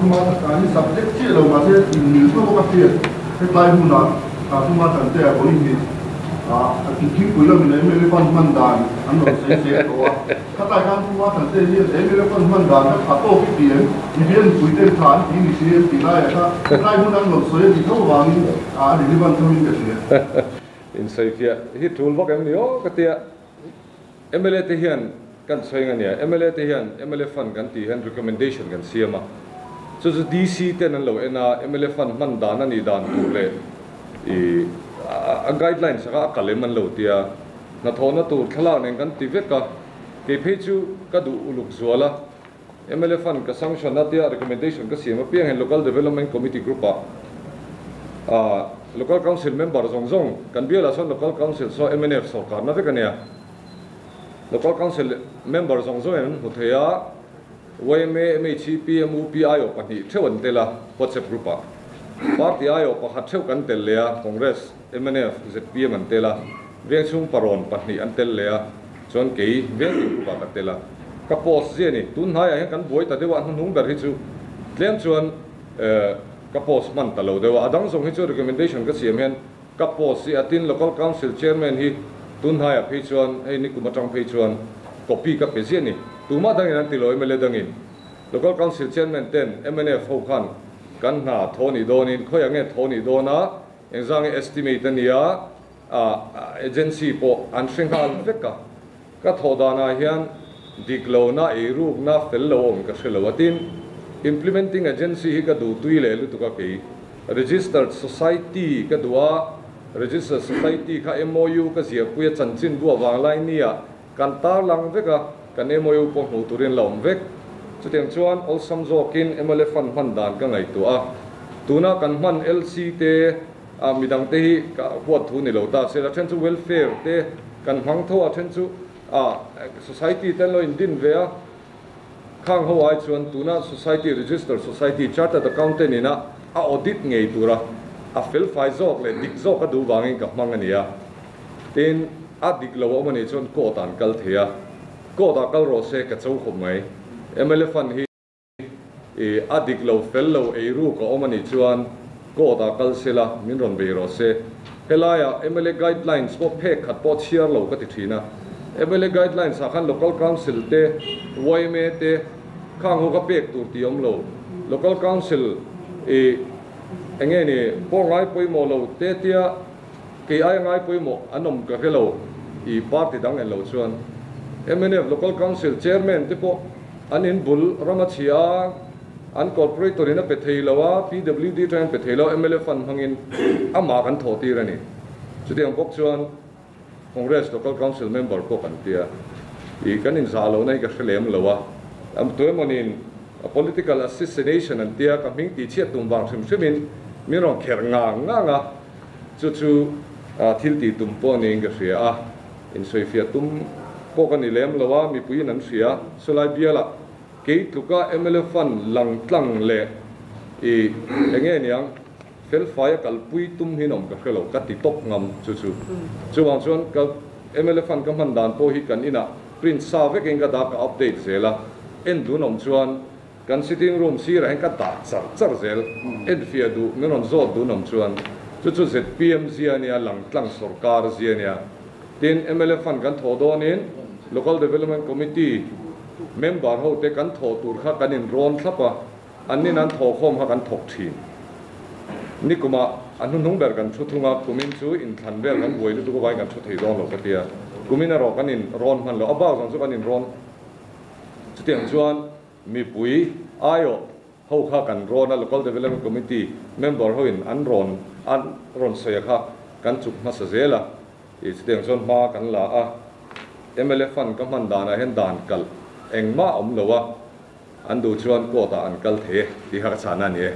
Mahni subject chiah lo mahse inmil tho bawk a hriat. Hetlai hmunah Tuma Tlantea vawi hi a thingpui lamin MLA fund hman dan an rawn sawi zel tawh a. Khatlai khan Tuma Tlantea hian MLA fund hman dan kha tha tawk i ti em? Mi bial mipui ten tha an ti ni si em tih laiah kha hetlai hmun an rawn sawi a nih tho avangin a relevant tho in ka hria. Insawifiah hi tul vak em ni aw ka tia. Mla te hian kan sawi eng a nia, mla te hian mla fund kan tih hian recommendation kan siam a, chu chu DC ten an lo en a, mla fund hman dan a nih dan tur leh ih a guidelines kha a kal em an lo ti a, hnathawhna tur thlalak nen kan ti vek a, kei phei chu ka duh uluk zual a, mla fund ka sanction a tia recommendation ka siam apiang hian Local Development Committee group ah ah Local Council member zawng zawng kan bialah sawn Local Council saw mnf sawrkarna vek a nia. Local Council member zawng zawngin an hmu thei a, yma, MHEP, MUP aiawh pahnih theuh an tel a WhatsApp group ah. Party aiawh pakhat theuh kan tel leh a, Congress, mnf, zpm an tel a, Vengchhung parawn pahnih an tel leh a, chuan kei Vengtin group ah ka tel a. Ka post zia ni, tun hnaiah hian kan buai ta deuh a, hnuhnung ber hi chu tlem chuan ka post hman ta lo deuh a, a dang zawng hi chu recommendation ka siam hian Ka post hi a tin Local Council Chairman hi tun hnaiah phei chuan hei nikum atang phei chuan copy ka pe ziah ni. Tumah dangin an ti lo mla dangin Local Council Chairman ten mnf ho khan kan hna thaw nih dawnin khawiah nge thaw nih dawna engzang nge estimate a nia a agency pawh an hre nghal vek a. Ka thawh danah hian dik lohna, eirukna fel lo awm ka hre lo a tin, implementing agency hi ka duh tui leh lutuk a kei. Registered society ka duh a, registered society kha MOU ka ziahpui a chanchin bu avang lai nia kan tarlang vek a, kan MOU pawh hmuh turin la awm vek. Chutiang chuan awlsam zawkin mla fund hman dan ka ngaihtuah a, tuna kan hman LC te, A midang te hi ka huat thu ni lo ta se la, then chu welfare te kan hmang tho a, then chu a society te an lo indin ve a, khang ho ai chuan tuna society register society chartered accountant ina a audit ngei tura a felfai zawk leh dik zawk a duh vangin ka hmang a ni a, tin a dik lo a awm a nih chuan court ah an kal thei a, court ah kal rawh se ka cho khawp mai, mla fund hi. I a dik lo fel lo ei ruk a awm a nih chuan court ah kal se la min rawn bei rawh se. Helaiah mla guidelines pawh phek khat pawh chhiar lo ka ti thin a. Mla guidelines ah khan local council te, yma te khang ho kha pek tur tih a awm lo. Local council i enge ni pawh ngai pawimawh lo te tia kei aia ngai pawimawh an awm ka hre lo i party dang en lo chuan mnf local council chairman te pawh An in bul ram a chhia a, an corporator in a pe thei lo a, PWD atangin an pe thei lo, mla fund hmangin amah kan thawh tir a ni. Chutiang bawk chuan Congress Local Council member pawh kan tia, ih kan inzah lohna hi ka hre lem lo a, tuemawnin political assassination an tia, ka hming tihchhiat tum vang hrim hrimin min rawn kherh ngang ngang a, chu chu thil tih tum pawh niin ka hria a. Insawifiah tum pawh ka ni lem lo a, mipuiin an hria. Sawlai bialah kei tluka mla fund lang tlang leh i enge niang felfai a kalpui tum hi nawm ka hre lo, ka ti tawp ngam chu chu. Chuvang chuan ka mla fund ka hman dan pawh hi kan inah print sa vekin ka dah ka update zel a, en dun awm chuan kan sitting room sirah hian ka dah char char zel, enfiah duh min rawn zawt dun awm chuan chu chu zpm zia nia, langtlang sawrkar zia nia. Tin, mla fund kan thawh dawnin Local Development Committee member ho te kan thawh tur kha kan inrawn thlap a, an nin an thawhkhawm kha kan thawk thin. Nikumah a hnuhnung ber kan thu thung a, kumin chu inthlan vel kan buai lutuk avangin kan thu thei dawn lo ka tia, kumin erawh kan inrawn hman lo, a bak zawng chu kan inrawn. Chutiang chuan mipui aiawh ho kha kan rawn a, Local Development Committee member hoin an rawn an rawn sawi a kha kan chuk hmasa zel a, ih chutiang chuan hma kan la a, mla fund ka hman danah hian dan kalh engmah a awm lo a, an duh chuan court ah an kal thei e tih kha ka chhahna a ni e.